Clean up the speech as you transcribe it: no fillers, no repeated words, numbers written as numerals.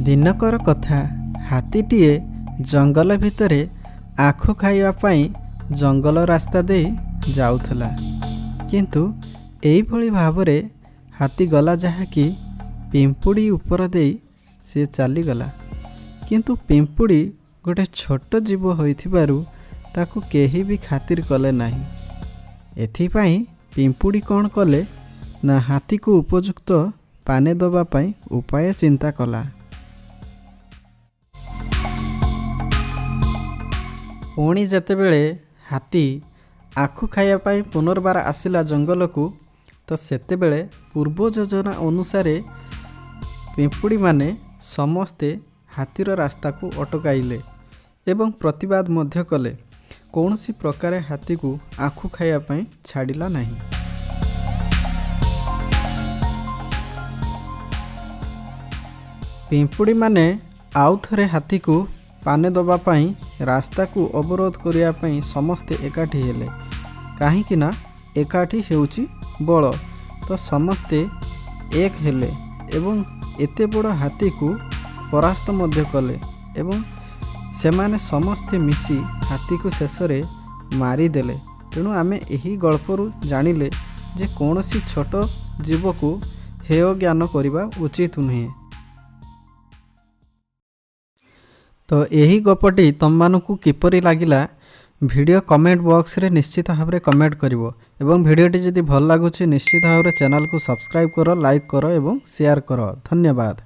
ଦିନକର କଥା, ହାତୀଟିଏ ଜଙ୍ଗଲ ଭିତରେ ଆଖୁ ଖାଇବା ପାଇଁ ଜଙ୍ଗଲ ରାସ୍ତା ଦେଇ ଯାଉଥିଲା। କିନ୍ତୁ ଏଇଭଳି ଭାବରେ ହାତୀ ଗଲା, ଯାହାକି ପିମ୍ପୁଡ଼ି ଉପର ଦେଇ ସେ ଚାଲିଗଲା। କିନ୍ତୁ ପିମ୍ପୁଡ଼ି ଗୋଟେ ଛୋଟ ଜୀବ ହୋଇଥିବାରୁ ତାକୁ କେହି ବି ଖାତିର କଲେ ନାହିଁ। ଏଥିପାଇଁ ପିମ୍ପୁଡ଼ି କ'ଣ କଲେ ନା, ହାତୀକୁ ଉପଯୁକ୍ତ ପାନେ ଦେବା ପାଇଁ ଉପାୟ ଚିନ୍ତା କଲା। ପୁଣି ଯେତେବେଳେ ହାତୀ ଆଖୁ ଖାଇବା ପାଇଁ ପୁନର୍ବାର ଆସିଲା ଜଙ୍ଗଲକୁ, ତ ସେତେବେଳେ ପୂର୍ବ ଯୋଜନା ଅନୁସାରେ ପିମ୍ପୁଡ଼ିମାନେ ସମସ୍ତେ ହାତୀର ରାସ୍ତାକୁ ଅଟକାଇଲେ ଏବଂ ପ୍ରତିବାଦ ମଧ୍ୟ କଲେ। କୌଣସି ପ୍ରକାରେ ହାତୀକୁ ଆଖୁ ଖାଇବା ପାଇଁ ଛାଡ଼ିଲା ନାହିଁ। ପିମ୍ପୁଡ଼ିମାନେ ଆଉ ଥରେ ହାତୀକୁ ପାନେ ଦେବା ପାଇଁ ରାସ୍ତାକୁ ଅବରୋଧ କରିବା ପାଇଁ ସମସ୍ତେ ଏକାଠି ହେଲେ, କାହିଁକି ନା ଏକାଠି ହେଉଛି ବଳ। ତ ସମସ୍ତେ ଏକ ହେଲେ ଏବଂ ଏତେ ବଡ଼ ହାତୀକୁ ପରାସ୍ତ ମଧ୍ୟ କଲେ ଏବଂ ସେମାନେ ସମସ୍ତେ ମିଶି ହାତୀକୁ ଶେଷରେ ମାରିଦେଲେ। ତେଣୁ ଆମେ ଏହି ଗଳ୍ପରୁ ଜାଣିଲେ ଯେ କୌଣସି ଛୋଟ ଜୀବକୁ ହେୟ ଜ୍ଞାନ କରିବା ଉଚିତ ନୁହେଁ। ତ ଏହି ଗପଟି ତୁମମାନଙ୍କୁ କିପରି ଲାଗିଲା, ଭିଡ଼ିଓ କମେଣ୍ଟ ବକ୍ସରେ ନିଶ୍ଚିତ ଭାବରେ କମେଣ୍ଟ କରିବ ଏବଂ ଭିଡ଼ିଓଟି ଯଦି ଭଲ ଲାଗୁଛି, ନିଶ୍ଚିତ ଭାବରେ ଚ୍ୟାନେଲକୁ ସବସ୍କ୍ରାଇବ୍ କର, ଲାଇକ୍ କର ଏବଂ ସେୟାର କର। ଧନ୍ୟବାଦ।